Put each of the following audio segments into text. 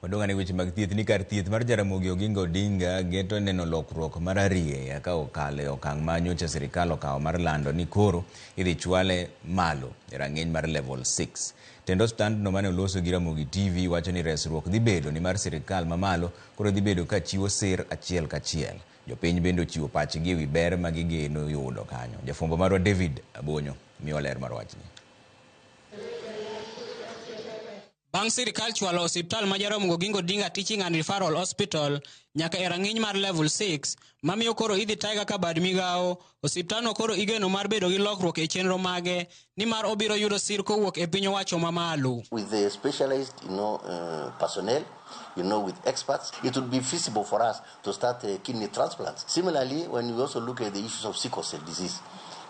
Wadong' ane weche mag thieth ni kar thieth mar Jaramogi Oginga Odinga geto neno lokruok mar arieya ka okalo e okang' ma nyocha sirikal okawo mar lando ni koro idhi chwale malo e rang'iny mar level 6. Tend osiptandno mane oloso gi Ramogi TV wacho ni resruok dhi bedo nimar sirikal mamalo koro dhi bedo ka chiwo sir achiel kachiel. Jopiny bende ochiwo pachgi ewi ber ma gigeno yudo kanyo. Jafwambo marwa David Abonyo miyowa ler mar wachni. Bang' sirkal chwalo osiptal ma Jaramogi Oginga Odinga Teaching and Referral Hospital nyaka e rang'iny mar level 6 mamiyo koro idhi taye kaka bad migawo, osiptalno koro igeno mar bedo gi lokruok e chenro mage nimar obiro yudo sir kowuok e piny owacho mamalo. With the specialized personnel, with experts, it would be feasible for us to start kidney transplants. Similarly, when we also look at the issues of sickle cell disease,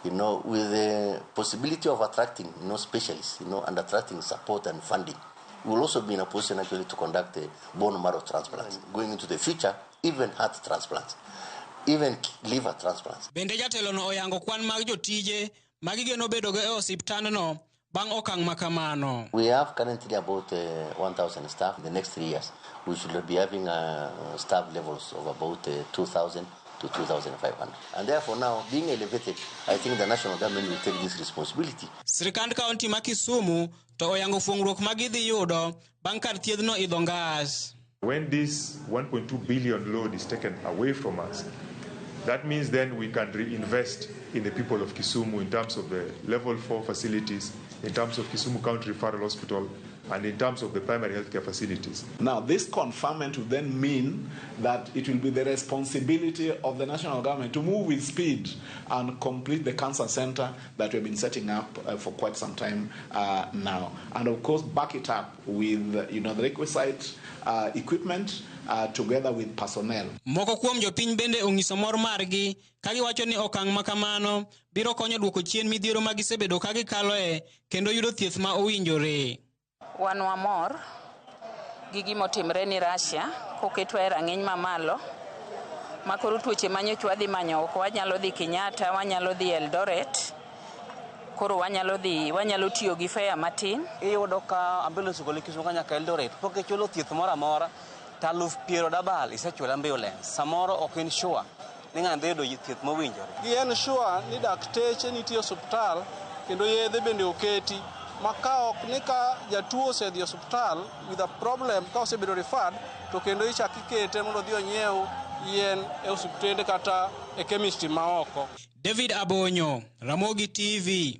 with the possibility of attracting specialists, and attracting support and funding, we will also be in a position actually to conduct a bone marrow transplant. Going into the future, even heart transplants, even liver transplants. Bende jatelono oyango kwan mag jotije ma gigeno bedogo e osiptandno bang' okang' ma kamano. We have currently about 1,000 staff. In the next 3 years, we should be having staff levels of about 2,000 to 2,500. And therefore now, being elevated, I think the national government will take this responsibility. Sirkand kaunti ma Kisumu to oyango fuongruok ma gidhi yudo bang' kar thiedhno idho ngas. When this 1.2 billion load is taken away from us, that means then we can reinvest in the people of Kisumu in terms of the level 4 facilities, in terms of Kisumu County Referral Hospital, and in terms of the primary healthcare facilities. Now, this conferment will then mean that it will be the responsibility of the national government to move with speed and complete the cancer center that we've been setting up for quite some time now. And of course, back it up with the requisite equipment together with personnel. Moko kuom jopiny bende onyiso mor margi ka giwacho ni okang' ma kamano biro konyo duoko chien midhiero ma gisebedo ka gikaloe kendo yudo thieth ma owinjore. Wan wamor gi gimotimre ni Russia koketwa e rang'iny mamalo ma koro tuoche manyocha wadhi manyo oko, wanyalo dhi Kenyatta, wanyalo dhi Eldoret, koro wanyalo tiyo gi fare matin. Iyudo ka ambulance ogole Kisumu ka nyaka Eldoret pok ichulo thieth moro amora to 85,000 isechulo ambulance. Samoro ok in sure ni ng'ani dhi yudo thieth mowinjore. Gi en sure ni dakteche nitie osuptal kendo yedhe bende oketi ma ka ok ni ka jatuo osedhi osuptal with a problem ka osebedo referred to kendo ichak ikete mondo odhi onyiew yien e osuptende kata e chemist ma oko. David Abonyo, Ramogi TV.